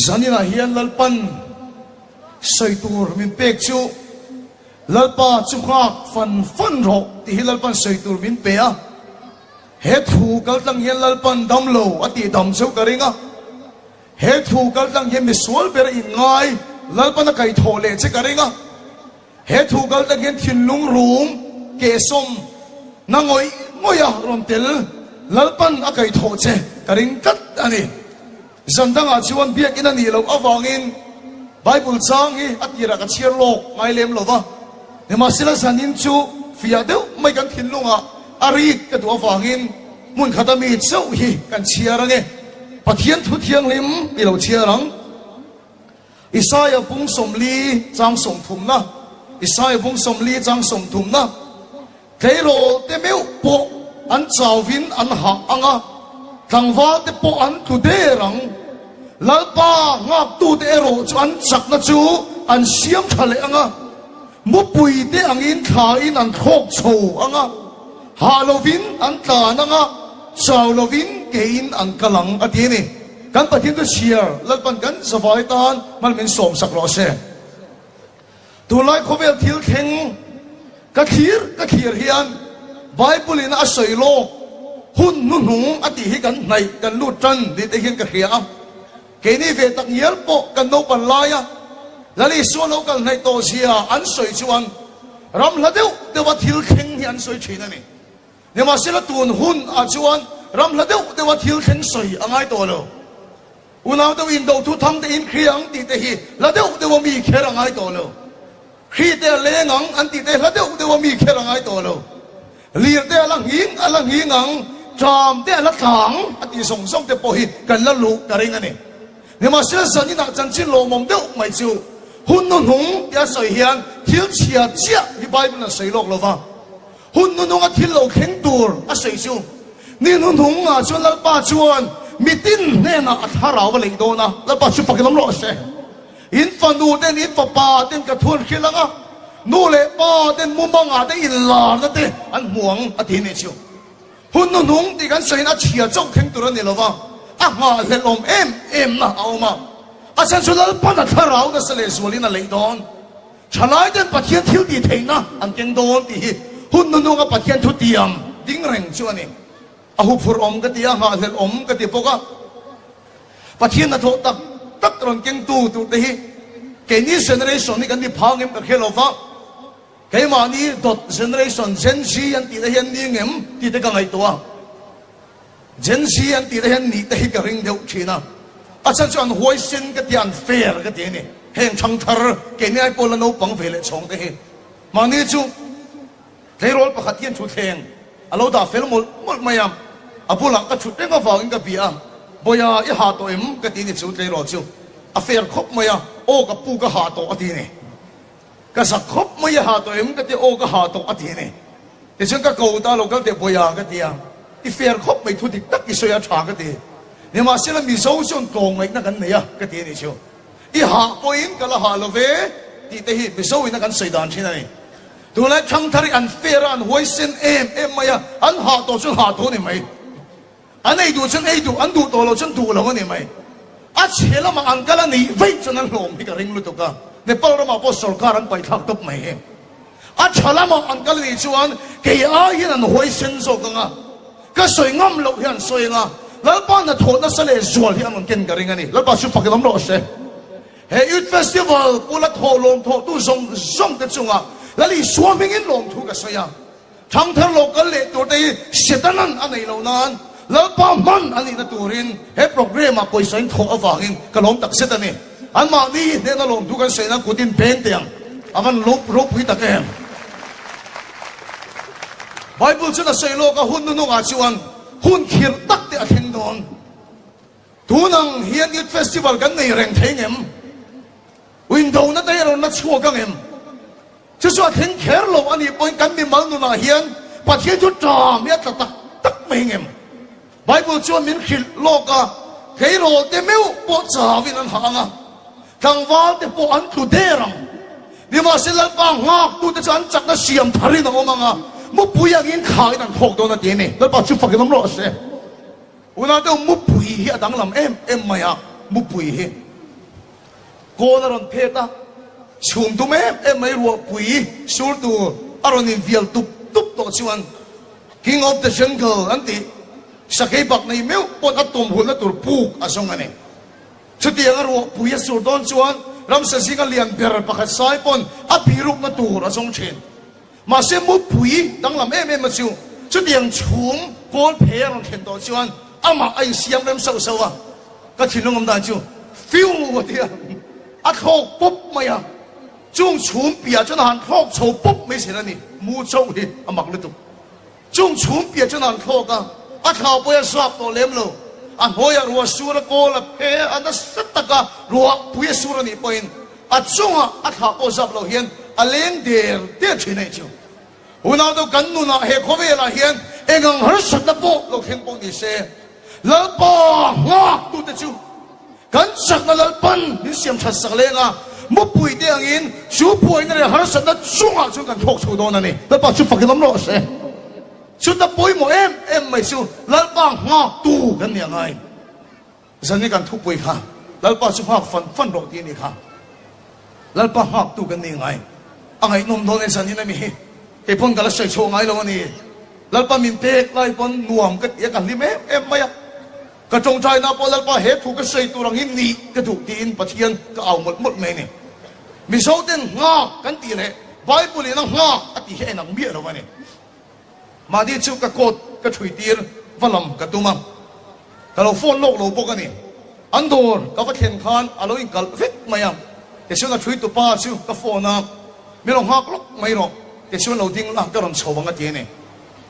Zaninah hian Lalpan sawi tur min pek chu Lalpa chu nghak fan fan rawh tih hi Lalpan sawi tur min pe a. He thu kaltlang hian Lalpan dam lo a tih dam cheu ka ring a. He thu kaltlang hian misual ber a inngai Lalpan a kaihthawh leh che ka ring a. He thu kaltlang hian thinlung rum kehsawm na ngawih ngawih a rawn tel Lalpan a kaihthawh che ka ring tlat a ni. Zan dangah chuan biakinn a nih loh avangin Bible chang hi a tirah ka chhiar lawk ngai lem lo va, nimahsela zanin chu fiah deuh mai kan thinlungah a rik ka duh avangin hmun khata mi chauh hi kan chhiar ange. Pathian thu thianghlim i lo chhiar ang. Isaia bung 40 chang 30na, Isaia bung 40 chang 30na. Tleirawl te meuh pawh an chauvin an hah ang a, tlangval te pawh an tlu der ang. Lalpa nghaktute erawh chu an chakna chu an siam tha leh ang a, mupui te angin thlain an thlawk chho ang a, hah lovin an tlan ang a, chau lovin kein an kal ang, a ti a ni. Kan Pathian chu chhiar Lalpan kan zavai tan hman min sawmsak rawh se. Tunlai khawvel thil thleng ka thlir ka thlir hian Bible in a sawi lawk hun hnuhnung a tih hi kan hnaih kan lut tan ni te hian ka hria a. Keini ve tak ngial pawh kan naupan laia Lal Isua lo kal hnaih tawh zia an sawi chuan ram hla deuh deuha thil thleng hi an sawi thin a ni. Nimahsela tun hun ah chuan ram hla deuh deuha thil thleng sawi a ngai tawh lo. Unau deuh in do thu thang te in hria ang tih te hi hla deuh deuh a mi kher a ngai tawh lo. Hri te a leng ang an tih te hla deuh deuh a mi kher a ngai tawh lo. Lir te a la nghing a la nghing ang, ṭam te a la tla ang a tih zawng zawng te pawh hi kan la luh ka ring a ni. Nimahsela zaninah chanchin lawmawm deuh mai chu hun hnuhnung tia sawi hian thil chhia chiah hi Bible in a sawi lawk lo va. Hun hnuhnunga thil lo thleng tur a sawi chu, Ni hnuhnungah chuan Lalpa chuan mitin hnenah a thlarau a leih dawn a, Lalpa chu fakin awm rawh se. In fanu ten, in fapa ten ka thu an hrilh ang a, nu leh pa ten mumangah te inlarna te an hmu ang a ti nih chu. Hun hnuhnung tih kan sawiin a chhia chauh thleng tur a ni lo va, a nghahhlelh awm em emna a awm a, a chhan chu Lalpan a thlarau nasa lehzualin a leih dawn. Thalai ten Pathian thil tih theihna an keng dawn tih hi hun nununga Pathian thu tiam ding reng chu a ni. A huphurh awm ka ti a, nghahhlelh awm ka ti bawk a. Pathian hnathawh tak tak rawn kengtu tur te hi keini generation hi kan ni phang em ka hre lo va, keimahni dawt generation Gen Z an tih te hian ni ngem tih te ka ngaihtuah a. Gen Z an tih te hian nih te hi ka ring deuh thin a, a chhan chu an huaisen ka ti a, an fair ka ti a ni. Heng thangthar keini ai pawh la naupang ve leh chhawng te hi mahni chu tleirawl pakhat hian thutthleng a lo dah fel mawlh mawlh mai a, a bulah ka thut reng avangin ka bia a, Bawia i ha tawh em? ka ti ni chu tleirawl chu a fair khawp mai a, Aw ka pu ka ha tawh a ti ni. Ka zak khawp mai a ha tawh em? Ka ti aw ka ha tawh a ti ni. Tichuan ka ko ta lo kal teh Bawia ka ti a, i fair khawp mai thu dik tak i sawi a tha ka ti. Nimahsela Mizo chuan tlawmngaihna kan nei a ka ti a nih chu. I hah pawhin ka la hah lo ve tih te hi Mizo in a kan sawi dan thin a ni. Tunlai thangthar hi an fair a, an huaisen em em mai a, an hah tawh chuan hah tawh a ni mai. An ei duh chuan ei duh, an duh tawh loh chuan duh lo a ni mai. A chhe lamah an kal a nih veih chuan an hlawm hi ka ring lutuk a, Nepal ramah pawh sorkar an paihthlak tawp mai hi. A tha lamah an kal a nih chuan kei ai hian an huaisen zawk ang a, ka sawi ngam loh hi an sawi ang a, Lalpa hnathawh nasa leh zual hi an rawn ken ka ring a ni. Lalpa chu fakin awm rawh se. He Youth Festival pula thawh lawmthawhtu zawng zawng te chungah Lal Isua hmingin lawmthu ka sawi a. Thangthar lo kal leh tur te hi Setanan a neih loh nan Lalpa hman a nihna turin he programme ah pawisa in thawh avangin ka lawm tak zet a ni. Anmahni hnena lawmthu kan sawi nan kut in beng teh ang a van ropui tak em. Bible chuan a sawi lawk a hun nunungah chuan hun khirh tak te a thleng dawn. Tun ang hian Youth Festival kan nei reng thei ngem? Windona te hi a rawn la chhuak ang em? Chu chu a thleng kher lo a nih pawhin kan mimal nunah hian Pathian chu ṭam hi a tla tak tak mai ngem? Bible chuan min hrilh lawk a, tleirawl te meuh pawh chauin an hah ang a, tlangval te pawh an tlu der ang. Nimahsela Lalpa nghaktute chu an chakna siam tharin a awm ang a, mupui angin thlain an thawk dawn a ti a ni. Lalpa chu fakin awm rawh se. Unau deuh mupui hi a danglam em em mai a, mupui hi. Kawl a rawn phet a, chhum dum em em mai ruahpui sur tur a rawn invial tup tup tawh chuan King of the Jungle an tih sakei bak nei meuh pawn a tawmhulna tur puk a zawng a ni. Chutianga ruahpui a sur dawn chuan ramsa zinga lian ber pakhat sai pawn a birukna tur a zawng thin. Mahse mupui danglam em em a chu chutiang chhum kawl phei a rawn thlen tawh chuan amah a insiam rem sauh sauh a, ka thinlung awm dan chu fiu a ti a, a thlawk pawp mai a, chung chhum piah chuan a han thlawk chho pawp mai zel a ni, mu chauh hi a mak lutuk. Chung chhum piah chuan a han thlawk a, a thla pawh a zap tawh lem lo, a hnuaiah ruah sur a kawl a phe a nasa taka ruahpui a sur a nih pawhin A chungah a thlah pawh zap lo hian a leng der der thin aih chu. Unau deuh kan nunah he khawvelah hian engang harsatna pawh lo thleng pawh ni se, Lalpa nghaktute chu kan chakna Lalpan min siam that sak leng a, mupui te angin chu buaina leh harsatna chungah chuan kan thlawk chho dawn a ni. Lalpa chu fakin awm rawh se. Chuta pawimawh em em mai chu Lalpa nghaktu kan ni a ngai. Zan i kan thupui kha Lalpa chu nghak fan fan rawh tih a nih kha. Lalpa nghaktu kan ni ngai. A ngaihnawm dawn e zan in a mi hi. Kei pawn ka la sawi chhuah ngai lo a ni. Lalpa min pek lai pawn nuam ka ti a, ka hlim em em mai a. Ka tawngtaina pawh Lalpa he thu ka sawi tur ang hi nih ka duh tiin Pathian ka au mawlh mawlh mai a ni. Mizo ten nghak kan tih leh Bible in a nghak a tih hi a inang miah lo a ni. Mahni chu ka coat ka ṭhui tir va lam ka tum a, ka lo phone lawk lo bawk a ni. An dawr ka va thlen khan a lo inkalh vek mai a, tichuan a ṭhui tupa chu ka phone a, Mi lo nghak lawk mai rawh, tichuan lo ding la ka rawn chho ang a ti a ni.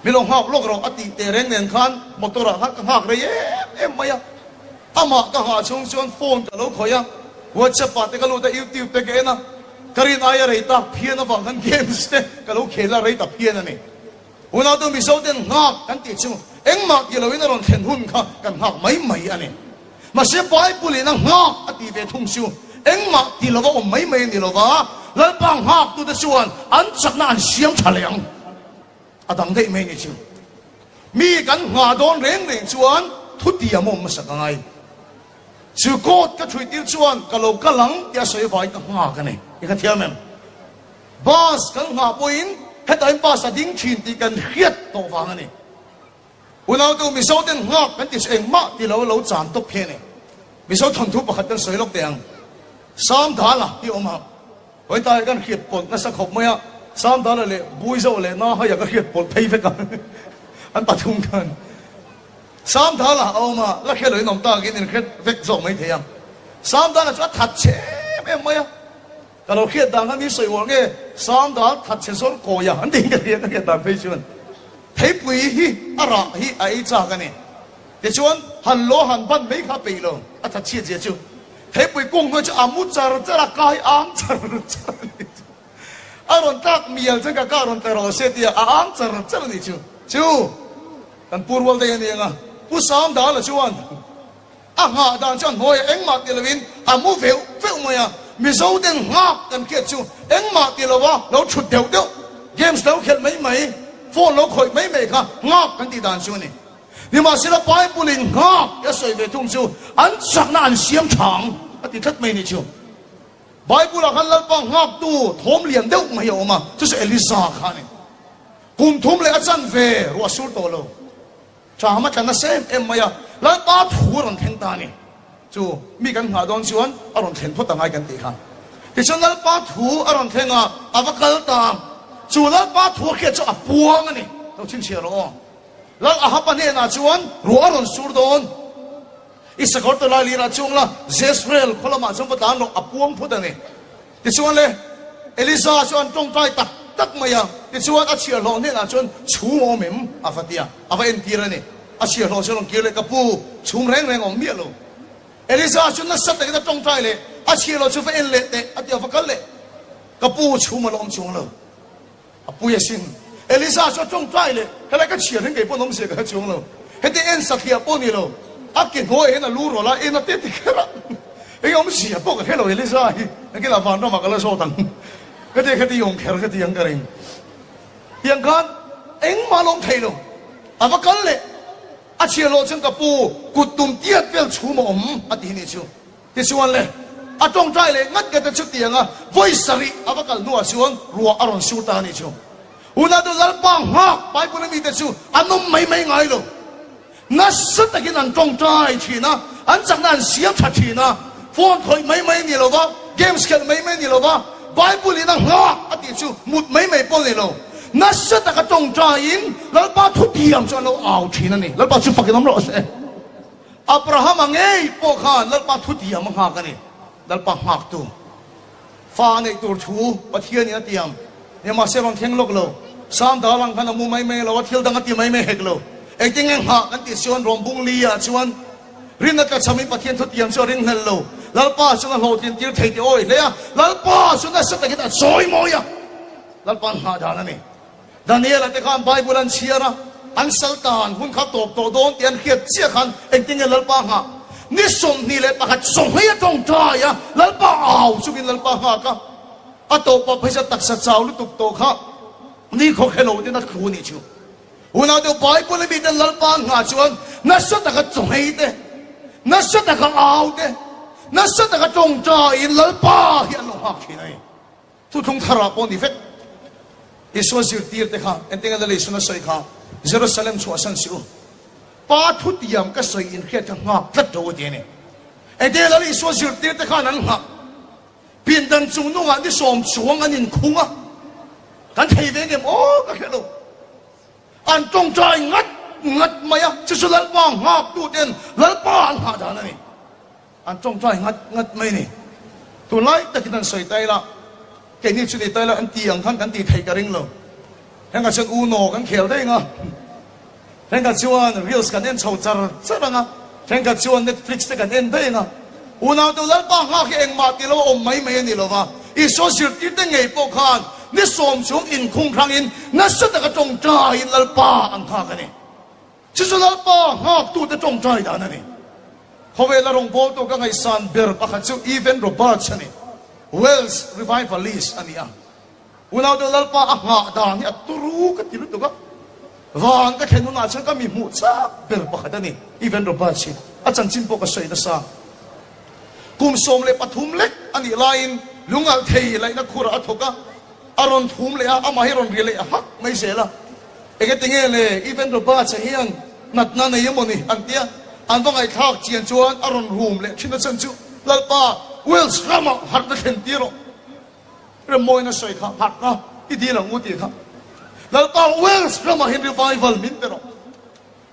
Mi lo nghak lawk rawh a tih teh reng nen khan motor ah khan ka nghak rei em em mai a, amah ka nghah chhung chuan phone ka lo khawih a, WhatsApp ah te ka lut a, YouTube te ka en a, Ka rin aia rei tak phian avang khan games te ka lo khel a, rei ta phian a ni. Unautu Mizo ten nghak kan tih chu engmah ti loin a rawn thlen hun kha kan nghak mai mai a ni. Mahse Bible in a nghak a tih ve thung chu engmah ti lova awm mai mai a ni lova, Lalpa nghaktute chuan an chakna an siam tha leh ang. A dang daih mai ni chu. Mi kan nghah dawn reng reng chuan thutiam awm hmasa ka ngai. Chu coat ka ṭhui tir chuan ka lo kal ang tih a sawi avangin ka nghak a ni. I ka thiam em? Bus kan nghah pawhin hetahin bus a ding ṭhin tih kan hriat tawh vang a ni. Unautu Mizo ten nghak kan ti chu engmah ti lo lo chan tawp khi a ni. Mizo thawnthu pakhat kan sawi lawk teh ang. Samdala hi a awm ang. Hawitai kan hriat pawlh nasa khawp mai a, Samdala leh Buizo leh Nahaia ka hriat pawlh phei vek a, an pathum khan. Samdala a awm a, la hre loin awm takin in hre vek zawk mai thei ang. Samdala chu a that chhe em em mai a, ka lo hriat dan kha mi sawi uar nge Samdal that chhe zawr kawi a an tiin ka hria ka hriat dan phei chuan theipui hi a rah hi a ei chak a ni. Tichuan han lo han ban mai kha a peih lo, a that chhiat zia chu. Theipui kung hnuai chu a mu char char a, kai ang char char a ni chu. A rawn tlak mial chuan ka ka rawn tla rawh se tia a ang char char a ni chu. Chu kan pu rual daih a ni ang a, Pu Sangdala chuan a nghah dan chu a hnuaiah engmah ti loin a mu veuh veuh mai a, Mizo ten nghak kan hriat chu engmah ti lova lo thut deuh deuh, games lo khelh mai mai, phone lo khawih mai mai kha nghak kan tih dan chu a ni. Nimahsela Bible in nghak a sawi ve thung chu an chakna an siam tha ang a ti tlat mai ni chu. Bible ah khan Lalpa nghaktu thawm lian deuh mai a awm a, chu chu Elisa kha a ni. Kum thum leh a chan ve ruah sur tawh lo. Tha hama tla nasa em em mai a, Lalpa thu a rawn thleng ta a ni. Chu mi kan nghah dawn chuan a rawn thlen phawt angai kan tih kha. Tichuan Lalpa thu a rawn thleng a, a va kal ta. Chu Lalpa thu a hriat chu a puang a ni. Lo chhinchhiah rawh aw. Lal Ahaba hnenah chuan ruah a rawn sur dawn. I sakawr tawlai lirah chuang la, Jezreel khaw lamah chuan va tlan rawh, a puang phut a ni. Tichuan le, Elisa chu an tawngtai tak tak mai a, tichuan a chhiahhlawh hnenah chuan chhum a awm em? a va ti a, a va entir a ni. A chhiahhlawh chu a rawn kir leh, Ka pu, chhum reng reng a awm miah lo. Elisa chu nasa takin a tawngtai leh, a chhiahhlawh chu va en leh teh, a ti a, va kal leh. Ka pu, chhum a la awm chuang lo. A pui asin. Elisa chu a tawngtai leh, Helai ka chhiar hian kei pawn awmzia ka hre chuang lo. Heti en satliah pawh ni lo. A ke hnuaiah hian a lu rawlh a, en a te ti kher a. Eng awmzia pawh ka hre lo Elisa hi. Nakinah vanramah ka la zawt ang. Ka ti a, khati awm kher ka ti ang ka ring. Tiang khan engmah a la awm thei lo. A va kal leh. A chhiar loh chuan ka pu kut tum tiat vel chhum a awm a ti hi ni chu. Tichuan le. A tawngtai leh ngat ngat a chutiang a, vawi sarih a va kal hnuah chuan ruah a rawn sur ta a nih chu. Unau Lalpa nghak Bible a mite chu an awm mai mai ngai lo. Nasa takin an tawngtai thin a, an chakna an siam tha thin a, phone khawih mai mai a ni lo va, games khelh mai mai a ni lo va, Bible in a nghak a tih chu mut mai mai pawh a ni lo. Nasa taka tawngtaiin Lalpa thutiam chu an lo au thin a ni. Lalpa chu fakin awm rawh se. Abrahama ngei pawh khan Lalpa thutiam a nghak a ni. Lalpa nghaktu. Fa a neih tur thu Pathianin a tiam. Nia mahse rawn thleng lawk lo. Sam dal ang khan a mu mai mai lo a, thil dang a ti mai mai hek lo. Engtin nge nghah kan tih chuan rawm bung li ah chuan rinna tla chhamin Pathian thutiam chu a ring hlel lo. Lalpa chuan a hlawhtlin tir thei tih awi hle a, Lalpa chu nasa takin a chawi mawi a. Lalpa nghah dan a ni. Daniel-a te khan Bible an chhiar a, an sal tan hun kha tawp tawh dawn tih an hriat chiah khan engtin nge Lalpa nghah? Ni 21 chawnghei a tawngtai a, Lalpa au chungin Lalpa nghak a, a tawpah phaisa taksa chau lutuk tawh kha ni khawkhe lo ten a thlu nih chu. Unau deuh Bible a miten Lalpa an nghah chuan nasa taka chawnghei te, nasa taka au te, nasa taka tawngtaiin Lalpa hi an lo nghak thin a ni. Thuthlung tharah pawh ni vek. Isua zirtirte kha engtin nge Lalaisun a sawi kha, Jerusalem chhuahsan si u. Pa thutiam ka sawi inhriat kha nghak tlat lo a ti a ni. Engtin nge Lalisua zirtirte khan an nghah? Pindan chung nungah ni sawm chuang an inkhung a, kan thei ve ngem aw ka hre lo. An tawngtai ngat ngat mai a, chu chu Lalpa nghaktuten Lalpa an nghah dan a ni. An tawngtai ngat ngat mai ni. Tunlai takin an sawi ta ila, keini chu ni ta ila an ti ang khan kan ti theih ka ring lo. Hengah chuan Uno kan khel daih ang a, hengah chuan reels kan en chho char char ang a, hengah chuan Netflix te kan en daih ang a. Unau te Lalpa nghak hi engmah ti lo a awm mai mai a ni lo va, Isua zirtirte ngei pawh khan ni sawm chung inkhung hrangin nasa taka tawngtaiin Lalpa an nghak a ni. Chu chu Lalpa nghaktute tawngtai dan a ni. Khawvela rawngbawltu ka ngaihsan ber pakhat chu Evan Roberts a ni. Welsh revivalist a ni a. Unaute Lalpa a nghah dan hi a turu ka ti lutuk a. Van ka thlen hunah chuan ka mi hmuh chak ber pakhat a ni Evan Roberts hi. A chanchin pawh ka sawi nasa. Kum 13 lek a nih laiin lungalh thei laihna khurah a thawk a. A rawn thum leh a, amah hi rawn ri leh hak mai zel a. Engati nge le, Evan Roberts-a hian natna nei emaw ni an tia, an va ngaihthlak chian chuan a rawn rum leh thin a chhan chu Lalpa Wales ramah harhna thlen tir rawh. Remmawina sawi kha harhna i dil ang u tih kha. Lalpa Wales ramah hian revival min pe rawh.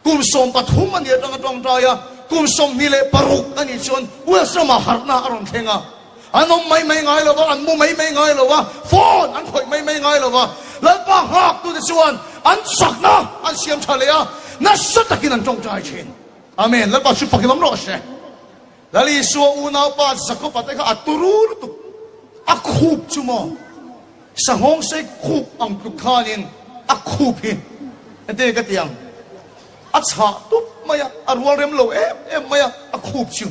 Kum 13 a nih atanga tawngtai a, kum 26 a nih chuan Wales ramah harhna a rawn thleng a. An awm mai mai ngai lo va, an mu mai mai ngai lo va, phone an khawih mai mai ngai lo va. Lalpa nghaktute chuan an chakna an siam tha leh a, nasa takin an tawngtai thin. Amen. Lalpa chu fakin awm rawh se. Lal Isua unaupa Jakob-a te kha a turu lutuk, a khup chu maw sanghawng sei khup ang tluk khanin a khup hi engtin nge ka ti ang, a chhah tup mai a, a rual rem lo em em mai a, a khup chu.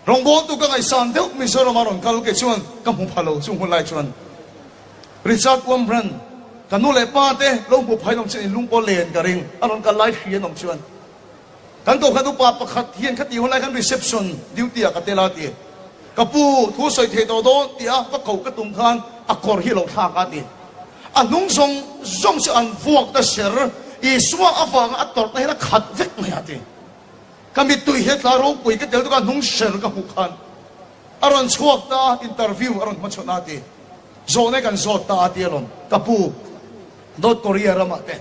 Rawngbawltu ka ngaihsan deuh Mizoram-a rawn kal ke chuan ka hmu pha lo chung hun lai chuan Richard Wurmbrand ka nu leh pa te lo hmu phain awm chuan in lung pawh len ka ring a rawn kal lai hri an awm chuan Kan kohhran upa pakhat hian khati hun lai khan reception duty ah ka tel a ti. Ka pu thu sawi thei tawh dawn tih a va koh ka tum khan a kawr hi a lo thlak a ti. A hnung zawng zawng chu an vuak ta ser, Isua avanga a tawrhna hian a khat vek mai a ti. Ka mittui hi a tla ropui ka tel tuk a hnung ser ka hmuh khan a rawn chhuak ta a, interview a rawn hmachhawn a ti. Zawhna kan zawt ta a ti alawm ka pu North Korea ramah te.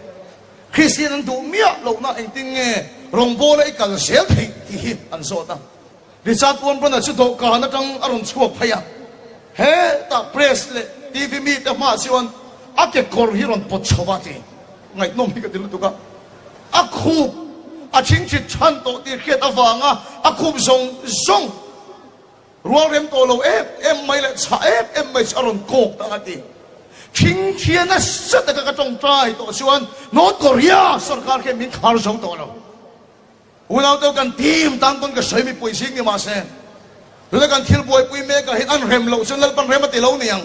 Kristian an duh miah lohna engtin nge rawngbawla i kal zel theih tih hi an zawt a. Richard Wurmbrand-a chu dawhkan atang a rawn chhuak phei a, hetah press leh TV mite hmaah chuan a kekawr hi rawn pawt chho a ti. Ngaihnawm hi ka ti lutuk a. A khup a chingchit chhan tawh tih hriat avanga a khup zawng zawng Rual rem tawh lo em em mai leh chhah em em mai chu a rawn kawk ta a ti. Thing thia nasa taka ka tawngtai tawh chuan North Korea sorkar khian min khar zo tawh lo. Unaute kan team tan pawn ka sawi mipui zing ni mahse tuna kan thil buaipui mek ah hian an rem loh chuan Lalpan rem a ti lo niang.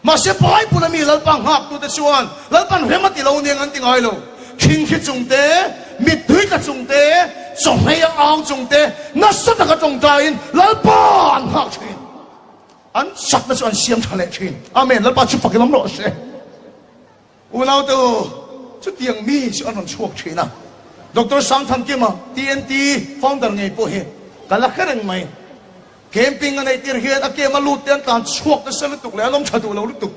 Mahse Bible a mi Lalpa nghaktute chuan Lalpan rem a ti lo niang an ti ngai lo. Khingthi chung te, mittui tla chung te, chawhmei a au chung te nasa taka tawngtaiin Lalpa an nghak thin. An chakna chu an siam tha leh thin. Amen. Lalpa chu fakin awm rawh se. Unaute u, chutiang mi chu an rawn chhuak thin a. Doctor Sangthankima, TNT founder ngei pawh hi ka la hre reng mai. Camping a neih tir hian a kem a lut te an tlan chhuak nasa lutuk leh an awm tha duh lo lutuk.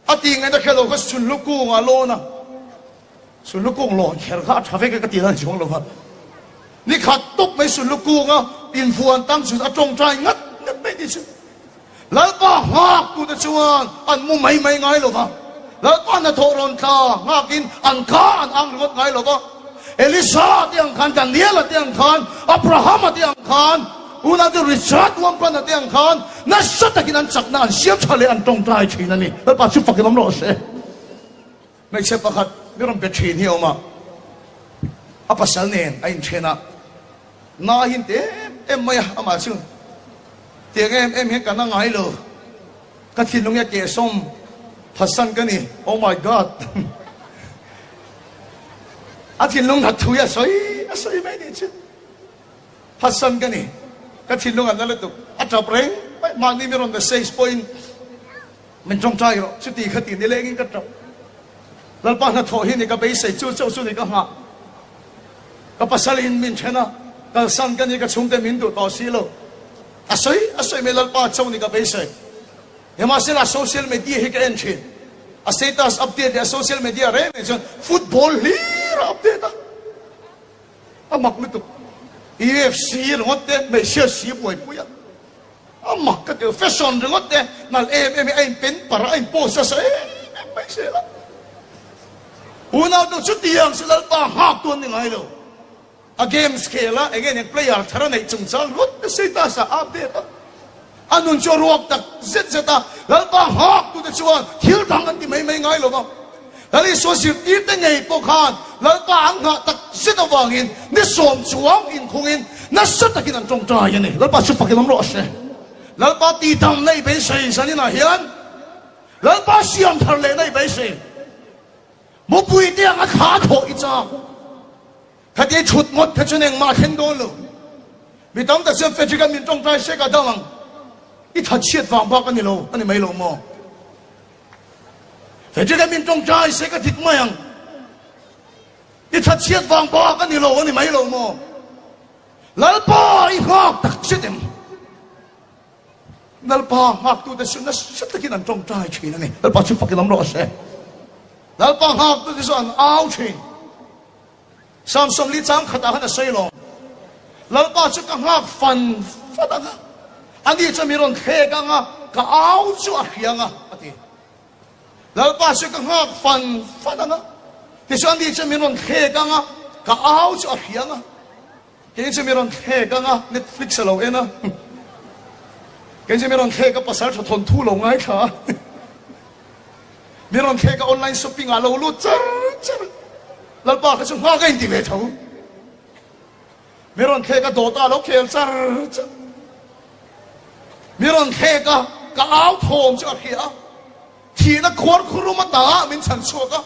A tih ngaihna hre lo kha Sunhlu kungah a lawn a. Sunhlu kung lawn kher kha a tha vek e ka ti dan chuang lo va. Ni khat tawp mai Sunhlu kunga invuan tang chu a tawngtai ngat ngat mai tih chu Lalpa nghak tute chuan an mu mai mai ngai lo va. Lalpa hnathawh rawn tla nghakin an kha an ang ringawt ngai lo va. Elisa te ang khan, Daniela te ang khan, Abrahama te ang khan, unaute Richard Wampan-a te ang khan nasa takin an chakna an siam tha leh an tawngtai thin a ni. Lalpa chu fakin awm rawh se. Hmeichhe pakhat mi rawn pe thin hi a awm a, a pasal nen a inthen a, na hi an ti em em mai a, amah chu tiang em em hian ka na ngai lo, ka thinlung hi a kehsawm phatsan ka ni, oh my God, a thinlung that thu hi a sawi a sawi mai nih chu, phatsan ka ni, ka thinlung a na lutuk, a tap reng mai, mahni mi rawn message pawhin. Min tawngtai rawh, chuti kha ti nilengin ka tap. Lalpa hnathawh hi ni ka beisei, chu chauh chu ni ka nghah. Ka pasalin min then a, kalsan ka ni ka chhungte min duh tawh si lo. A sawi a sawi mai Lalpa chauh ni ka beisei. Nimahsela social media hi ka en thin. A status update leh a social media reng reng chuan football hlir a update a. A mak lutuk. UFC ringawt te, hmeichhia si buaipui a. A mak ka ti, fashion ringawt te nalh em em hi a in pen par a, a in post nasa em em mai zel a. Unau te chutiang chu Lalpa nghak tu an ni ngai lo. A games khel a, eng eng player thar a neih chungchang ringawt te status ah a update a. A nun chu a ruak tak zet zet a, Lalpa nghak tu te chuan thil dang an ti mai mai ngai lo va. Lal Isua zirtir te ngei pawh khan Lalpa an nghah tak zet avangin ni sawm chuang inkhungin nasa takin an tawngtai a ni. Lalpa chu fakin awm rawh se. Lalpa tihdam na i beisei zaninah hian Lalpa siam thar lehna i beisei. Mupui te ang a thla thawh i chak. Khatia i thut ngawt kha chuan engmah a thleng dawn lo. Mi tam tak chuan Frederick a min tawngtai sek a dang ang. I thatchhiat vang bak a ni lo a ni mai lo maw? Frederick a min tawngtai se ka dik mai ang. I thatchhiat vang bak a ni lo a ni mai lo maw? Lalpa i nghak tak zet em? Lalpa nghaktute chu nasa takin an tawngtai thin a ni. Lalpa chu fakin awm rawh se. Lalpa nghaktute chu an au thin. Psalm 40 chang khatah khan a sawi lawm. Lalpa chu ka nghak fan fan ang a, ani chuan mi rawn thlek ang a, ka au chu a hria ang a, a ti. Lalpa chu ka nghak fan fan ang a, tichuan ani chuan min rawn thlek ang a, ka au chu a hria ang a. Kei chu mi rawn thlek ang a, Netflix a lo en a. Kei chu mi rawn thlek a, pasal tha thawnthu lo ngaithla a. Mi rawn thlek a, online shopping ah lo lut char char a. Lalpa kha chu nghak a inti ve tho. Mi rawn thlek a, dawta a lo khel char char. Mi rawn thlek a, ka au thawm chu a hria a. Thihna khuar khurum a ta min chhan chhuak a,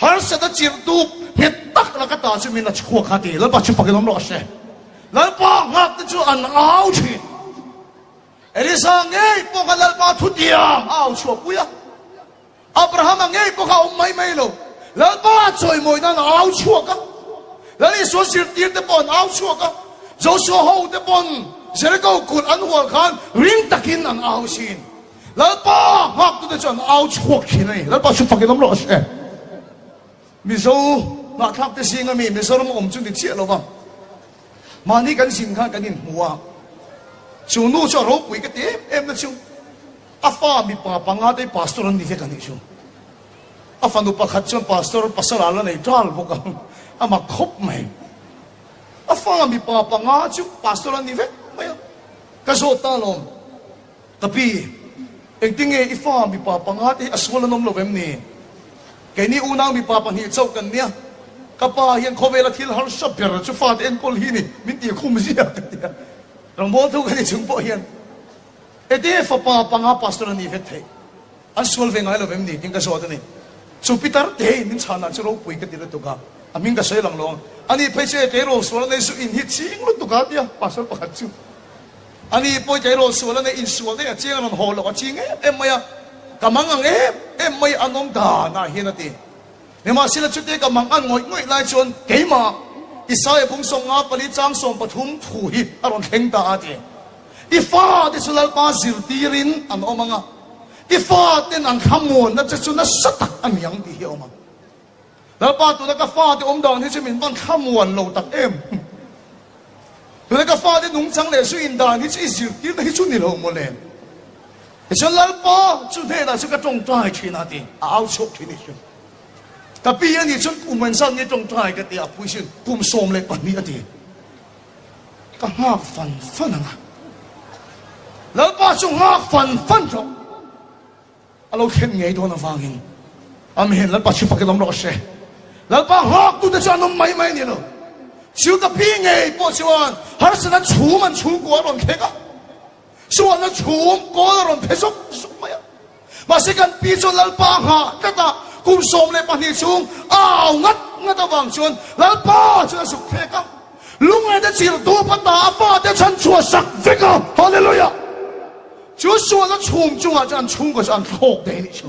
harsat a chirh tuk nghet tak laka ta chu min la chhuak a ti. Lalpa chu fakin awm rawh se. Lalpa nghak te chu an au thin. Elisa ngei pawh kha Lalpa thutiam a au chhuah pui a. Abrahama ngei pawh kha a awm mai mai lo. Lalpa chawimawi nan a au chhuak a. Lal Isua zirtir te pawh an au chhuak a. Joshua ho te pawn Jericho kulh an hual khan ring takin an au thin. Lalpa nghaktute chu an au chhuak thin a ni. Lalpa chu fakin awm rawh se. Mizo ngahthlak te zinga mi Mizoram a awm chu ni chiah lo va. Mahni kan zin khan kan inhmu a. Chu nu chu a ropui ka ti em em na chu a fa mipa panga te hi pastor an ni vek a nih chu. A fanu pakhat chuan pastor pasal ah la nei ṭal bawk a, a mak khawp mai. A fa mipa panga chu pastor an ni vek mai a. Ka zawt ta alawm. Ka pi, engtinge i fa mipa panga te hi a sual an awm lo em ni? Keini unau mipa pahnih chauh kan nia, ka pa hian khawvela thil harsa ber chu fate enkawl hi ni, min tih khum zia ka ti a. Rangbawl thu ka ni chung pawh hian ete fapa panga pastor a nih vek theih, an sual ve ngai lo em ni tiin ka zawt a ni. Chu pitar te in min chhanah chu ropui ka ti lutuk a, a hming ka sawi lang lo ang. Ani phei chu ete ro sual a nei chu in hi ching lutuk a tia pastor pakhat chu. Ani pawi tleirawl sual a nei insual daih a chiang a rawn haw loh a ching em em mai a, ka mang ang em em mai an awm danah hian a ti. Nimahsela chutia ka mang an ngawih ngawih lai chuan keimah Isaia bung 54 chang 13 thu hi a rawn thleng ta a ti. I fate chu Lalpa zirtirin an awm ang a, i faten an thlamuanna che chu nasa tak a ni ang tih hi a awm ang. Lalpa tuna ka fate awm dan hi chu min van thlamuan lo tak em. Tuna ka fate nungchang leh zu indan hi chu i zirtirna hi chu ni lo maw le. Tichuan Lalpa chu hnenah chu ka tawngtai thin a ti, a au chhuak thin i hria. Ka pi a nih chuan kum engzat nge tawngtai ka ti a, pui sin kum 12 a ti. Ka nghak fan fan ang a. Lalpa chu nghak fan fan rawh. A lo thlen ngei dawn avangin Amen Lalpa chu fakin awm rawh se. Lalpa nghak tute chu an awm mai mai a ni lo. Chu ka pi ngei pawh chuan harsatna chhum an chhungkua a rawn thleng a, sualna chhum kawl a rawn phe zuk zuk mai a. Mahse kan pi chuan Lalpa a nghah tlat a, kum 12 chhung a au ngat ngat avang chuan Lalpa chuan a zuk thlek a. Lungngaihna chirh dup a ta a fate chhanchhuah sak vek a. Hallelujah! Chu sualna chhum chungah chuan an chhungkaw chu an thlawk daih a nih chu.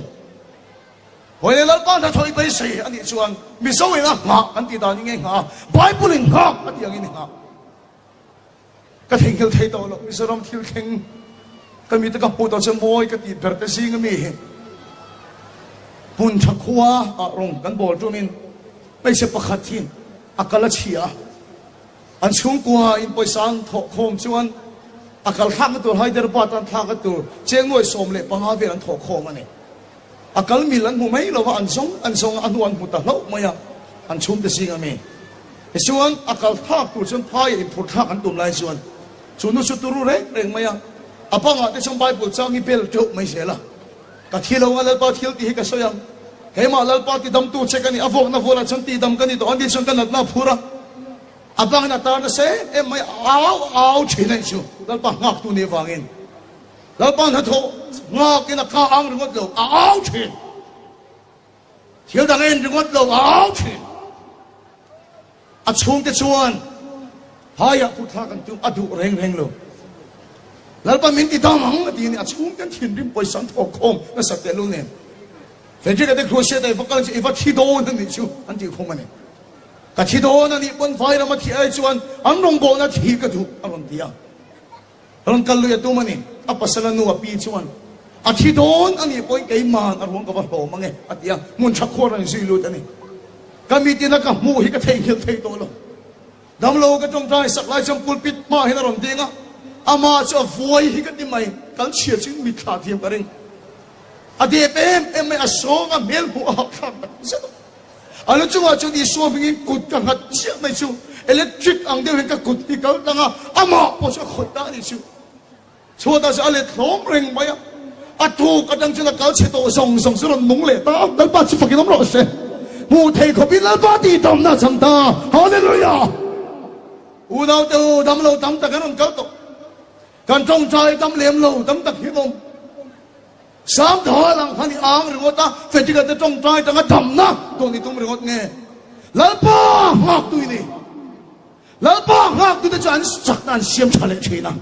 Hawi leh Lalpa hnathawh i beisei a nih chuan Mizo in a nghah kan tih dan hi nge nghah a, Bible in nghak a tih angin i nghah. Ka theihnghilh thei tawh loh Mizoram thil thleng ka mite ka hmuh tawh chu mawi ka tih ber te zing ami hi hmun tha khua ah rawng kan bawl tumin hmeichhe pakhat hi a kal a chhia a. An chhungkua in pawisa an thawh khawm chuan a kal thlakna tur Hyderabad an thlakna tur cheng nuai 15 vel an thawh khawm a ni. A kal mil an hmu mai lo va, an zawng an zawng a, a hnu an hmu ta hlauh mai a, an chhungte zing a mi. Tichuan a kal thlak tur chuan phaiah inphur thlak an tum lai chuan chu nu chu turu reng reng mai a, a bangah te chuan Bible chang hi bel teuh mai zel a. Ka thi lo ang a, Lalpa thil tih hi ka sawi ang. Keimah Lalpa tidamtu che ka ni, a vuakna vualah chuan tihdam ka ni tawh a ni chuan ka natna a phur a. A bangin a tar nasa em em mai, a au a au thin a nih chu. Lalpa nghaktu nih avangin Lalpa hnathawh nghakin a ka ang ringawt lo, a au thin. Thil dang a en ringawt lo, a au thin. A chhungte chuan phaiah put thlak an tum, a duh reng reng lo. Lalpa min ti dam ang a ti a ni, a chhungte an thinrim pawisa an thawk khawm nasa tehlul nen. Frederick-a te Crusade-a i va kal chu i va thi dawn a nih chu an tih khum a ni. Ka thi dawn a nih pawn Vairama thi ai chuan an rawngbawlna thi ka duh a rawn ti a. Rawn kal lui a tum a ni. A pasal a nu a pi chuan a thi dawn a nih pawhin keiman a ruang ka va hlawm ang e a ti a. Hmun tha khuar a inzui lut a ni. Ka mitin a ka hmuh hi ka theihnghilh thei tawh lo. Damlo ka tawngtai sak lai chuan pulpit hma hian a rawn ding a. Amah chu a vuai hi ka ti mai. Kal chhia chu in mitthla thiam ka ring. A dep em em mai a sawng a hmel hmuh a hahthlak tak zet a. A lu chungah chuan Isua hmingin kut ka nghat chiah mai chu electric ang deuh hian ka kut hi kal tlang a, amah pawh chu a khawih ta a nih chu. Chhuatah chuan a let hlawm reng mai a, a tuk atang chuan a kal chhe tawh zawng zawng chu rawn nung leh ta a, Lalpa chu fakin awm rawh se. Hmuh thei khawpin Lalpa tihdamna a chang ta. Hallelujah! Unaute u, damlo tam tak an rawn kal tawh. Kan tawngtai dam lem lo tam tak hi an awm. Sam thal ang khan i ang ringawt a, Frederick-a te tawngtai tanga damna dawn i tum ringawt nge? Lalpa nghaktu i ni. Lalpa nghaktute chu an chakna an siam tha leh thin a.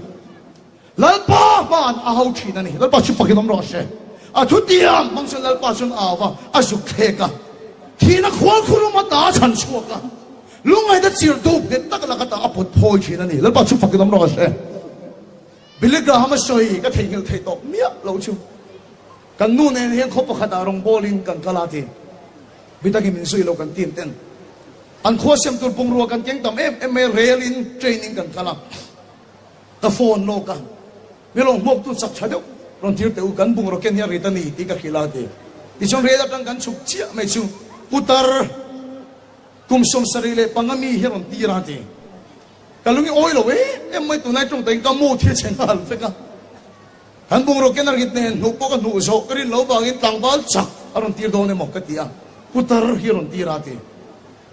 Lalpa hma an a ho thin a ni. Lalpa chu fakin awm rawh se. A thutiang hmang chuan Lalpa chuan a au va, a zuk thlek a. Thihna khual khurum ata a chhan chhuak a. Lungngaihna chirh dup nghet tak lak ata a pawt phawi thin a ni. Lalpa chu fakin awm rawh se. Billy Graham a sawi ka theihnghilh theih tawh miah lo chu kan nu nen hian khaw pakhatah rawngbawlin kan kal a ti. Bitakin min zui lo kan team ten an khua siam tur bungrua kan keng tam em em mai a, rail in train in kan kal a, ka phone lawk a, mi rawn hmuak tu chak tha deuh rawn tir teh u kan bungraw ken hi a rit a ni tih ka hrilh a ti. Tichuan rail atang kan chhuk chiah mai chu putar kum 75 mi hi a rawn tir a ti. Ka lung i awi lo em em mai tunlai tawng takin ka mood hi a chhe nghal vek a. Kan bungraw ken a rit nen hnuh pawh ka hnuh zawh ka rin lo vangin tlangval chak a rawn tir dawn emaw ka ti a, putar hi a rawn tir a ti.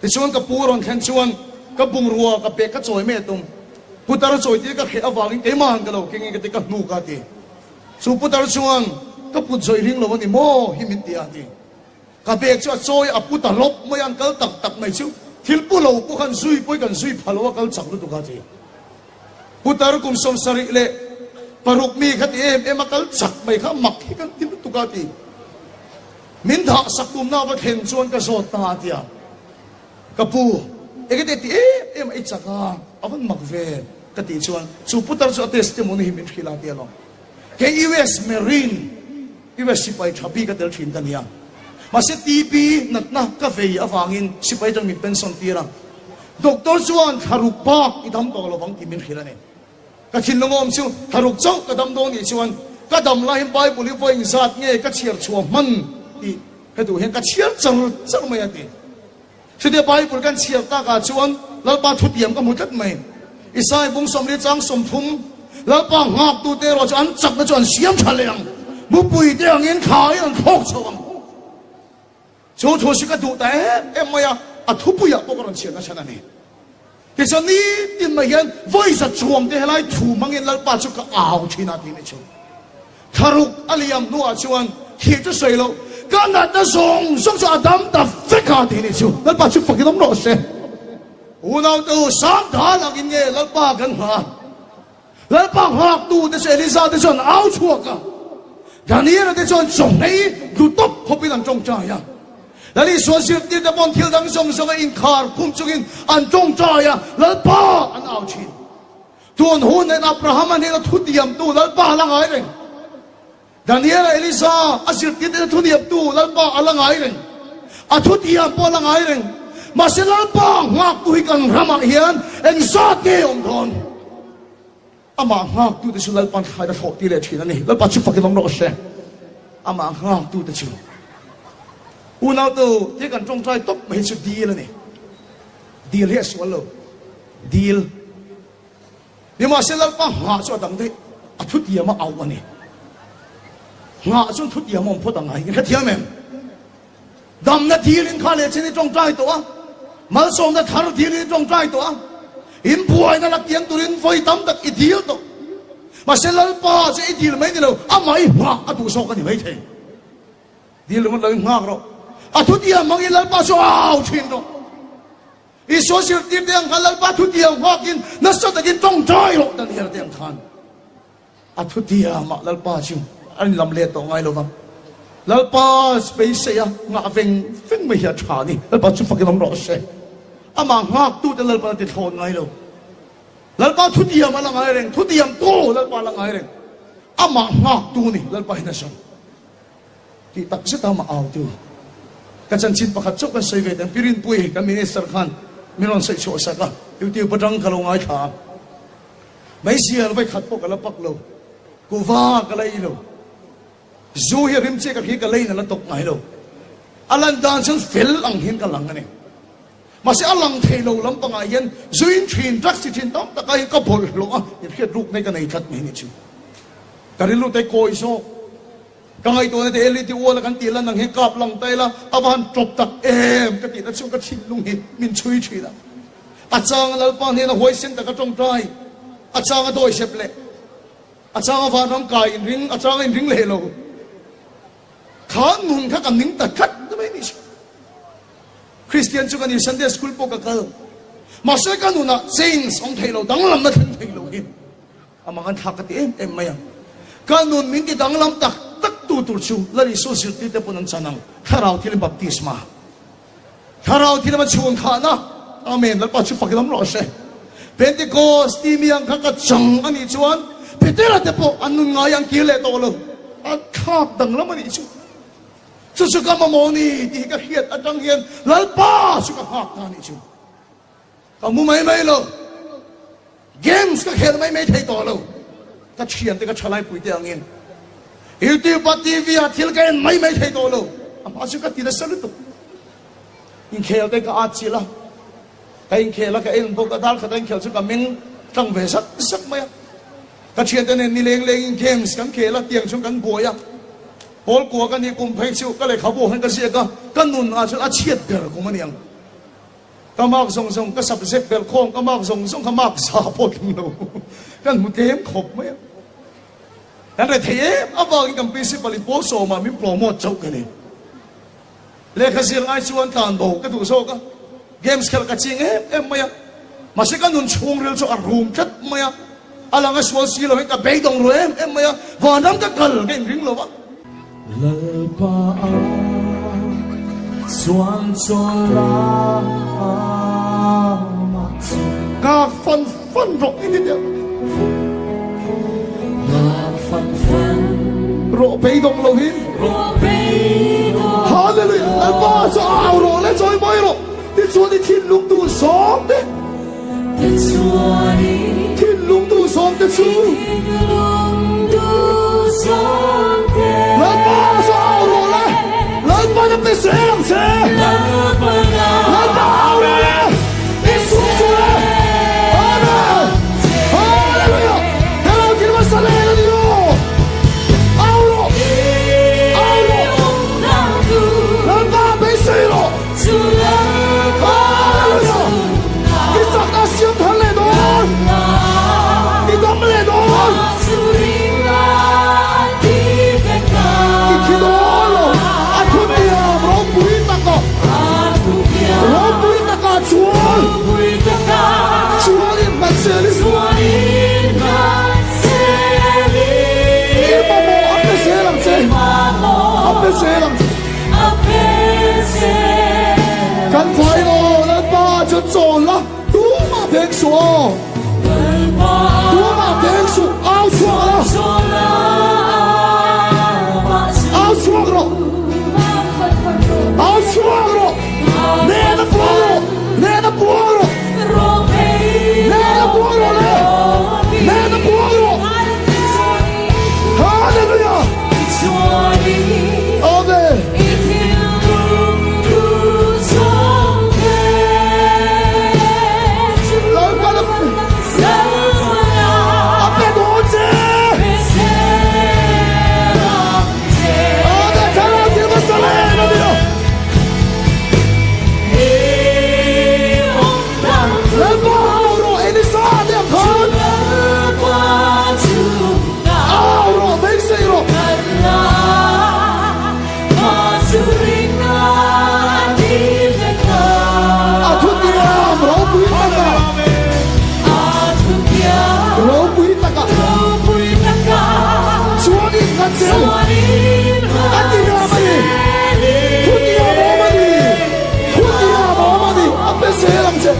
Tichuan ka pu a rawn thlen chuan ka bungrua ka pek ka chawi mai a tum. Putar a chawi tir ka hreh avangin keimahan ka lo keng in ka ti ka hnuk a ti. Chu putar chuan ka put zawih ring lo a ni maw hi min ti a ti. Ka bag chu a chawi a pu ta lawp mai a, an kal tak tak mai chu thil pu lo pawh khan zui pawh hi kan zui pha lo a, kal chak lutuk a ti. Putar kum 75. Paruk mi kha ti em em a kal chak mai kha mak hi kan ti lutuk a ti. Min thah sak tumna va thlen chuan ka zawt ta a ti a. Ka pu, engete ti em em a i chak a, a van mak ve ka tih chuan chu putar chu a testimony hi min hrilh a ti alawm. Kei US Marine, US sipai tha bik a tel thin ka nia. Mahse TB natna ka vei avangin sipai atang min pension tir a. Doctor chuan thlaruk bak i dam tawh lovang tih min hrilh a ni. Ka thinlung awm chu thlaruk chauh ka dam dawn nih chuan ka dam laiin Bible hi vawiin zat nge ka chhiar chhuah hman tih ka duh hian ka chhiar char char mai a ti. Chutia Bible kan chhiar takah chuan Lalpa thutiam ka hmu tlat mai. Isaiah bung 40 chang 30, Lalpa nghaktute erawh chu an chakna chu an siam tha leh ang, mupui te angin thlaiin an thlawk chho ang. Chu thu chu ka duh ta em em mai a, a thupuiah pawh ka rawn chhiar nasa a ni. Tichuan nitin mai hian vawiza chuang te helai thu hmangin Lalpa chu ka au thin a tih ni chu. Thlaruk a liam hnuah chuan thih chu sawi loh, ka natna zawng zawng chu a dam ta vek a tih ni chu. Lalpa chu fakin awm rawh se. Unaute u, sang dan angin nge Lalpa kan nghah a? Lalpa nghaktute chu Eliza te chuan au chhuak a, Daniela te chuan chawnghei duh tawp khawpin an tawngtai a. Lal Isua zirtirte pawn thil dang zawng zawnga inkhar khum chungin an tawngtai a, Lalpa an au thin. Tun hun nen Abrahama hnena thutiamtu Lalpa a la ngai reng. Daniela Eliza a zirtirte hnena thuniamtu Lalpa a la ngai reng. A thutiam pawh a la ngai reng. Mahse Lalpa nghaktu hi kan ramah hian engzat nge awm dawn? Amah nghaktute chu Lalpa'n thlai a thlawh tir leh thin a ni. Lalpa chu fakin awm rawh se. Amah nghaktute chu unautu te kan tawngtai tawp mai hi chu dil a ni. Dil hi a sual lo. Dil. Nimahse Lalpa nghah chu a dang daih. A thutiam a auh a ni. Nghah chuan thutiam a awm phawt ang ai. In hrethiam em? Damna dilin kha leh chin i tawngtai tawh a, malsawmna thar dilin i tawngtai tawh a, in buaina la kiang turin vawi tam tak i dil tawh. Mahse Lalpa chu i dil mai ni lo, amah i nghah a duh zawk a ni maithei. Dil ringawt lo in nghak rawh. A thutiam hmangin Lalpa chu a au thin rawh. Isua zirtirte ang khan Lalpa thutiam nghakin nasa takin tawngtai rawh Daniel te ang khan. A thutiamah Lalpa chu a inlam let tawh ngai lo va, Lalpa beisei a nghah veng veng mai hi a tha a ni. Lalpa chu fakin awm rawh se. Amah nghaktute Lalpa a ti thlawn ngai lo. Lalpa thutiam a la ngai reng, thutiam tu Lalpa a la ngai reng. Amah nghaktu ni Lalpa hian a sawi. Tih tak zet a amah autu. Ka chanchin pakhat chauh kan sawi ve teh ang. Pi Rinpuii kan Minister khan min rawn sawi chhuah sak a, YouTube atang ka lo ngaithla a. Meizial vai khat pawh ka la pak lo, kuva ka la ei lo, zu hi a rim chiah ka hria ka leiin a la tawk ngai lo. A lan dan chuan fel ang hian ka lang a ni. Mahse a lang thei lo lampangah hian zuin thin, drugs ti thin tam takah hian ka bawlhhlawh a, inhriat rukna hi ka nei tlat mai a ni chu. Ka rilru te kawi zawk. Ka ngaihtuahna te LED ual a kan tih lan ang hian kap lang ta ila, a va han tawp tak em ka tihna chu ka thinlung hi min chhui thin a. A changa Lalpa hnena huaisen taka tawngtai, a changa dawisep leh, a changa vanram kai inring, a changa inring leh lo. Kha nun kha ka ning ta tlat mai ni chu. Kristian chu ka ni, Sunday school pawh ka kal. Mahse ka nunah change awm thei lo, danglamna thleng thei lo hi. Amah an thlak ka ti em em mai ang. Ka nun min ti danglam tak tak tu tur chu Lal Isua zirtirte pawn an chan ang, Thlarau thilin baptisma. Thlarau thil a chhun khahna. Amen. Lalpa chu fak lam rawh se. Pentecost timi ang kha ka chang a nih chuan Petera te pawh an nun ngai an kir leh tawh lo. An thlak danglam a nih chu. Chu chu ka mamawh ni tih hi ka hriat atang hian Lalpa chu ka nghak ta a nih chu. Ka mu mai mai lo. Games ka khel mai mai thei tawh lo. Ka thiante ka thalaipui te angin YouTube a TV ah thil ka en mai mai thei tawh lo. A hma chu ka ti nasa lutuk. Inkhel te ka at chilh a, ka inkhel a ka en bawk a, dar khat a inkhel chu ka meng tlang ve zak zak mai a. Ka thiante nen nileng lengin games kan khel a, tiang chuan kan buai a. Pawl kua ka nih kum phei chu ka lehkhabu hian ka ziak a, ka nun ah chuan a chhiat ber kum a ni ang. Ka mark zawng zawng ka subject belh khawm ka mark zawng zawng kha mark za pawh tling lo kan hmu tlem khawp mai a. Kan rethei em avangin kan principal in pawl sawmah min promote chauh ka ni. Lehkha zir ngai chuan tlan bo ka duh zawk a, games khelh ka ching em em mai a. Mahse ka nun chhungril chu a rum tlat mai a. A lang a sual si lo hi ka beidawng ru em em mai a, vanram ka kal ka inring lo va. Lalpa a chuan chawl a mah chu. Nghak fan fan rawh i ti teh. Nghak fan fan. Rawh beidawng lo hi. Rawh beidawng. Hallelujah! Lalpa chu au rawh le chawi mawi rawh. Tichuan i thinlung duh zawng te. Tichuan i. Thinlung duh zawng te chu. Thinlung duh zawng te. Lalpa chu au rawh le. Lalpa na pe zel ang che. Lalpa na. Lalpa au rawh le. Isua chu le. Amen. Hallelujah. Hello thil hmasa leh a ni lo. Au rawh. Au rawh. Lalpa beisei rawh. Hallelujah! I chakna siam thar leh dawn! I dam leh dawn! I thi dawn lo! A thutiam ropui takah, ropui takah chuan, chuan in hmanselin, i mamawh a pe zel ang che, a pe zel ang che. Kan vai aw Lalpa chuan chawl la tumah veng suh aw tumah veng suh au chhuak la au chhuak rawh au chhuak rawh nena puang rawh nena puang rawh nena puang rawh le nena puang rawh Hallelujah Amen. Lalpa a pe dawn che. Amen. Thlarau thil hmasa len a ni lo. Lalpa au rawh Elisa te ang khan. Au rawh beisei rawh. A thutiam ropui taka. Ropui taka. Chuanin kan zel. A tiam a ni. Thutiam awm a ni. Thutiam awm a ni. A pe zel ang che.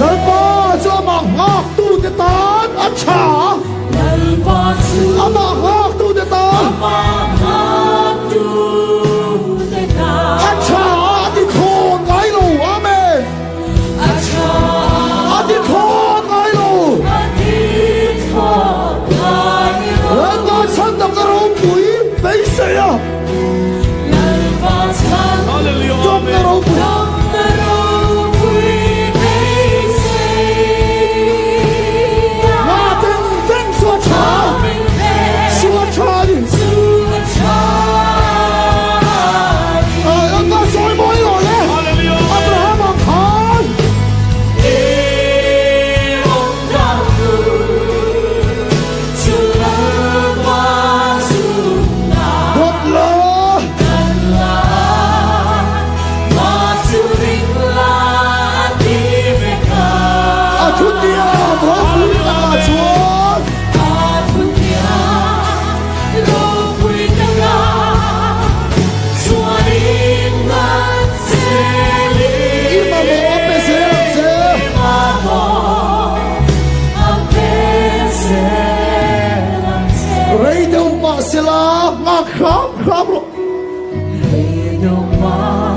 Lalpa chu amah nghaktute tan a tha a. Amah nghaktute tan a tha a, a ti thlawn ngai lo. Amen. A ti thlawn ngai lo. Lalpa chhandamna ropui beisei a. Damna ropui. Nga teng teng chu a tha. Chu a tha ni. Lalpa sawi mawi lo le. Abraham ang khan. Dawt la. A thutiam ropui takah chuan. I mamawh a pe zel ang che. Rei deuh mah sela nghak hram hram rawh. Rei deuh mah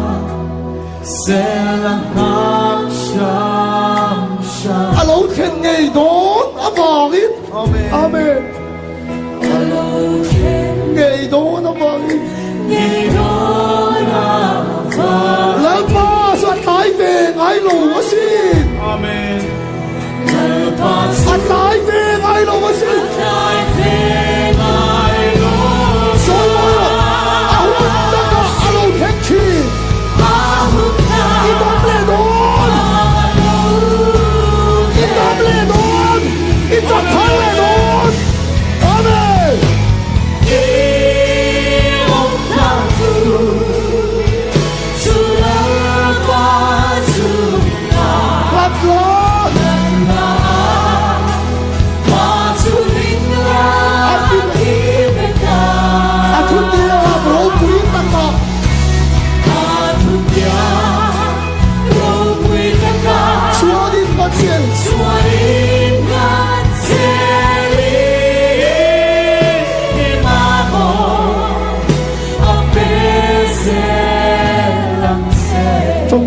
sela nghak hram hram. A lo thlen ngei dawn avangin. Amen. Amen. A lo thlen ngei dawn avangin. Ngei dawn avangin. Lalpa chu a tlai ve ngai lo asin. Amen. Lalpa chu a tlai ve ngai lo asin. A tlai ve ngai lo. Sawi mawi rawh. A hun takah a lo thleng thin. A hun takah I dam leh dawn. I dam leh dawn. I chak thar leh dawn.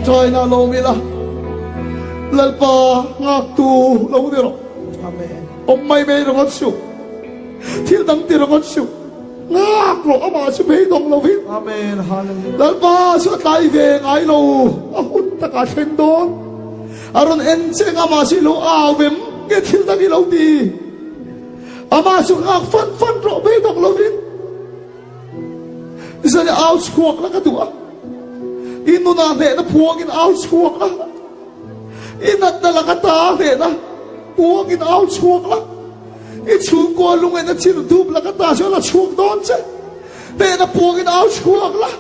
Ṭawngṭaina lo awm ila, Lalpa nghaktu lo ni rawh. Amen. Awm mai mai ringawt suh, thil dang ti ringawt suh, nghak rawh amah chu beidawng lovin. Amen. Hallelujah. Lalpa chu a tlai ve ngai lo, a hun takah a thleng dawn. A rawn en che anga amah chu i lo au vem nge thil dang i lo ti. Amah chu nghak fan fan rawh beidawng lovin. Zan i au chhuak la ka duh a, i nunah hnehna phuangin au chhuak la, i natna laka ta hnehna puangin au chhuak la, i chhungkua lungaihna thil dup laka ta chu a la chhuak dawn che, hnehna puangin au chhuak la,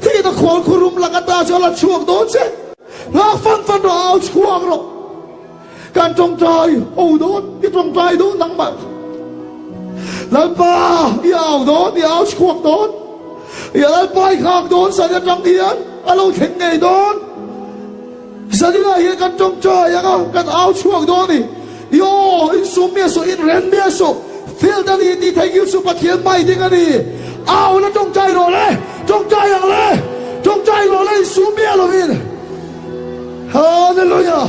thihna khual khurum laka ta chu a la chhuak dawn che, nghak fan fan rawh au chhuak rawh. Kan tawngtai ho dawn, i tawngtai dawn nangmah. Lalpa, i au dawn, i au chhuak dawn. I Lalpa i nghak dawn zan atang hian a lo thleng ngei dawn. Zaninah hian kan tawngtai anga kan au chhuak dawn ni. I aw, insum miah suh, inren miah suh. Field a ni tih theihnghilh suh Pathian mai ding a ni. Au la tawngtai rawh le, tawngtai ang le, tawngtai rawh le insum miah lovin. Hallelujah!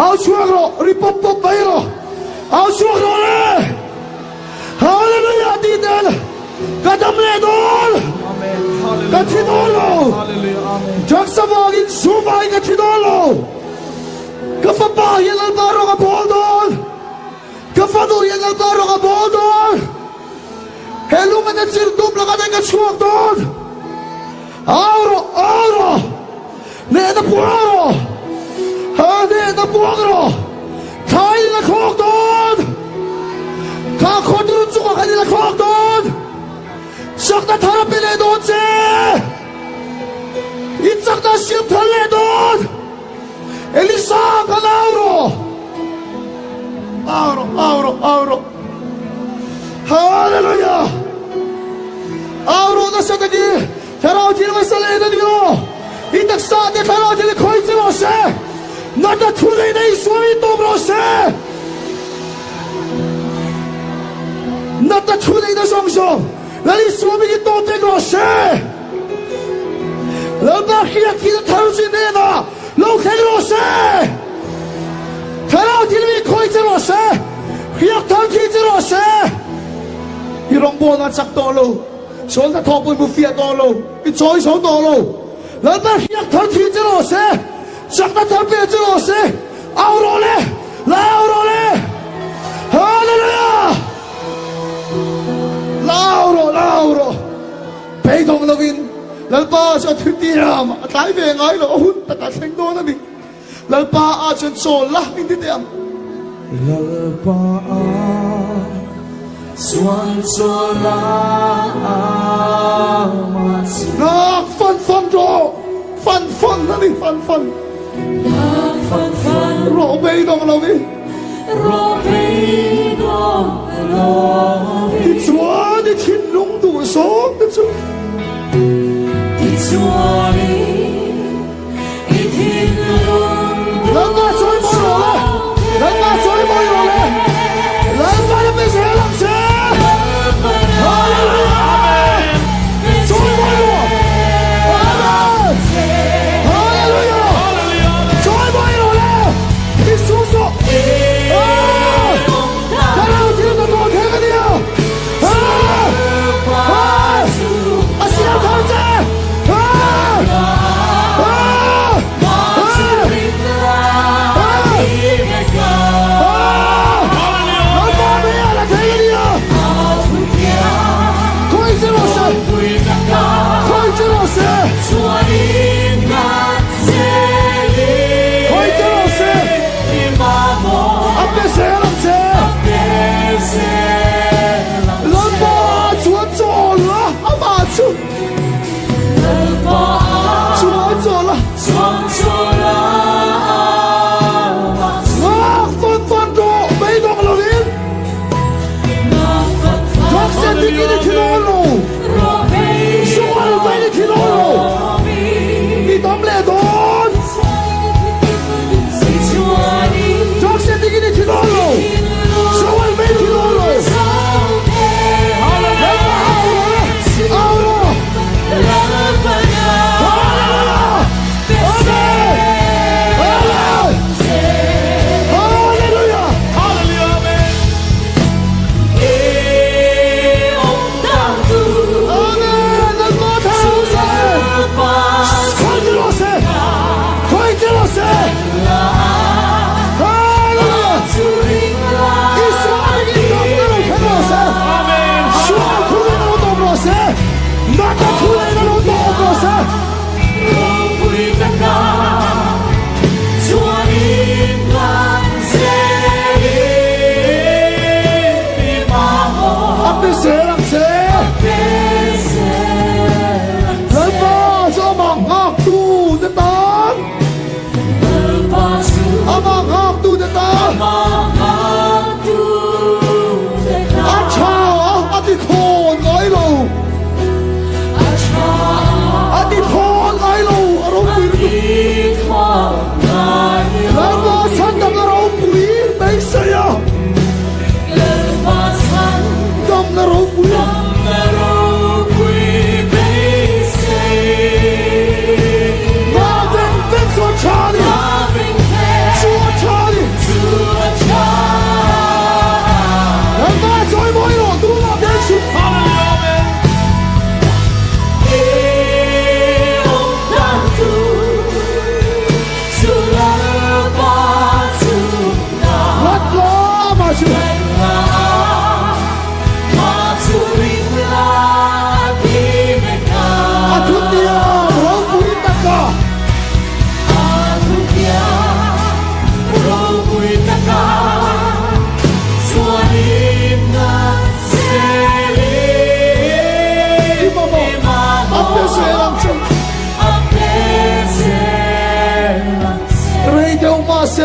Au chhuak rawh, ri pawp pawp mai rawh. Au chhuak rawh le! Hallelujah ti tel ka dam leh dawn. Amen. Ka thi dawn lo. Hallelujah. Amen. Drugs avangin zu vangin ka thi dawn lo. Ka fapa hian Lalpa rawng a bawl dawn. Ka fanu hian Lalpa rawng a bawl dawn. He lung an a chir tum laka daih ka chhuak dawn. Au rawh, au rawh! Hnehna puang rawh! Ha, hnehna puang rawh! Thla in la khawk dawn! Kha khawdur chungah khan i la khawk dawn! Chakna thar a pe leh dawn che! I chakna a siam thar leh dawn! Elisa khan au rawh! Au rawh, au rawh, au rawh! Hallelujah! Au rawh nasa taki Thlarau thil hmasa leh na ni aw! I taksa te Thlarau thil i khawi che rawh se! Natna thu nei na Isua i tawp rawh se! Natna thu nei na zawng zawng Lal Isua min i tawp vek rawh se! Lalpa hriat thil thar chu i hnenah lo thleng rawh se! Thlarau thil mi khawi che rawh se! Hriak thar thi che rawh se! I rawngbawlna a chak tawh lo, sual hnathawh pawh i hmu fiah tawh lo, i chawi zo tawh lo. Lalpa hriak thar thi che rawh se! Chakna thar pe che rawh se! Au rawh le! La au rawh le! Hallelujah! La au rawh, la au rawh! Beidawng lovin Lalpa chu a thutiam a tlai ve ngai lo, a hun takah thleng dawn a ni. Lalpa ah chuan chawl la in ti teh ang. Lalpa ah chuan chawl la amah chu. Ngak fan fan rawh, fan fan a ni, fan fan. Ngak fan fan. Rawh beidawng lovin. Rawh beidawng lovin. Tichuan i thinlung duh zawng te chu. Tichuan i thinlung duh Lalpa sawi mawi rawh le! Lalpa sawi mawi rawh le! Lalpa na pe zel ang che! Hallelujah! Sawi mawi rawh! Amen! Hallelujah! Sawi mawi rawh le! Isuso! Ah!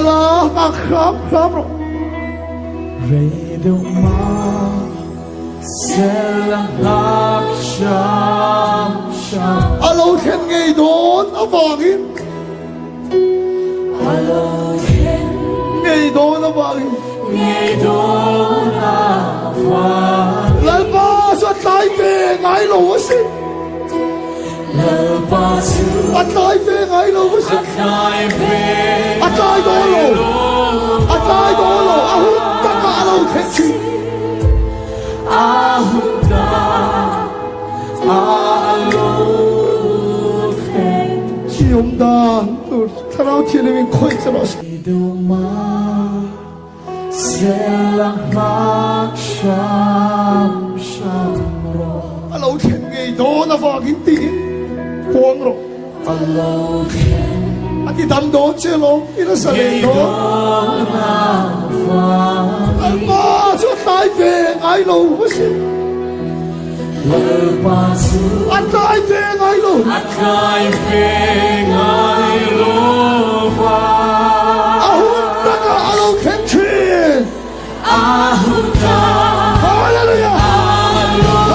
la, nghak hram hram rawh. Rei deuh mah sela nghak hram hram. A lo thlen ngei dawn avangin. A lo thlen ngei dawn avangin. Ngei dawn avangin. Lalpa chu a tlai ve ngai lo a si. Lalpa chu a tlai ve ngai lo a si. A tlai ve A tlai dawn lo. A tlai dawn lo. A hun takah a lo thlen thin. A hun takah a lo thlen Chi awm dan tur Thlarau Thianghlim in khawih che rawh se. A lo thlen ngei dawn avangin tiin puang rawh. A ti dam dawn che lawm, i la zalen dawn. Lalpa chu a tlai ve ngai lo a si. A tlai ve ngai lo. A tlai ve ngai lo va. A hun takah a lo thleng thin. A hun tak. Hallelujah. Hallelujah.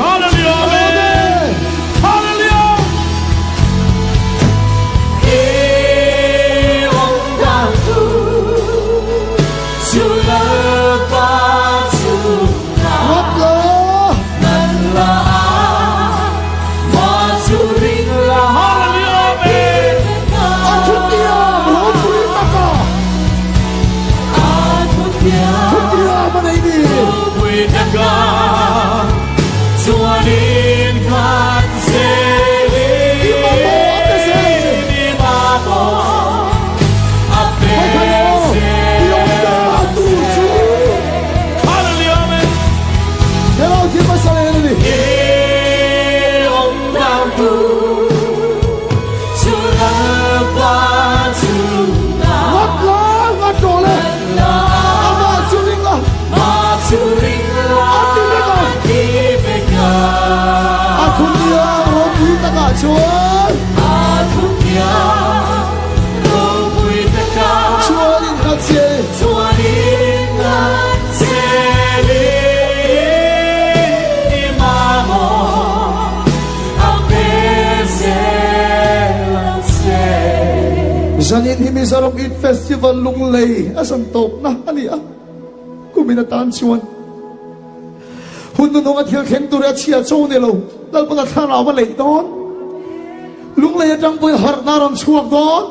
Hallelujah. Amen. Hallelujah. I awm dan tu chu Lalpa chu Ngawt la. Ngan la ma chu ring la. Hallelujah. A thutiam ropui taka. A thutiam Thutiam a nei ni. ropui taka. Chuanin kan zelin. I mamawh a pe zel ang che. I mamawh a pe I awm dan tur chu. Hallelujah. Amen. Hello thil hmasa leh a ni. I awm dan tur chu Lalpa chu Ngawt la, ngawt rawh le. Amah chu ring la. Amah chu ring la. A ti vek ang. A ti vek ang. A thutiang ropui takah chuan. A thutiang ropui takah. Chuan in nghat che. Chuan in nghat che i mamawh a pe zel ang che. Zanin hi Mizoram Eid Festival Lunglei a zan tawpna a ni a, kumin atan chuan hun nunung a thil thleng tur hi a chhia cho ni lo, Lalpan a thlarau a leih dawn, Lunglei atang pawhin harhna a rawn chhuak dawn.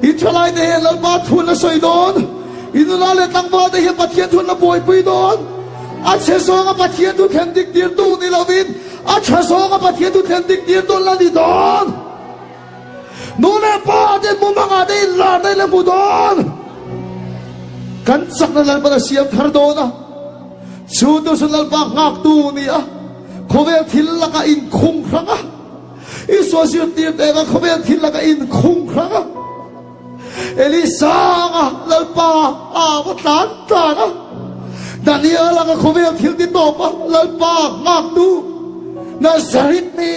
I thalai te hian Lalpa thun a sawi dawn, i nula leh tlangval te hian Pathian thun a buaipui dawn. A chhe zawnga Pathian thu thlen dik tir tu ni lovin a tha zawnga Pathian thu thlen dik tir tu la ni dawn. Nu leh pa te mumangah te inlarna in la hmu dawn. Kan chakna Lalpan a siam thar dawn a, chu tu chu Lalpa nghaktu ni a, khawvel thil lakah inkhung hrang a, Isua zirtir te anga khawvel thil laka inkhung hrang a, Elisa anga Lalpa a va tlan tlan a, Daniel anga khawvel thil ti tawp a Lalpa nghaktu Nazareth mi.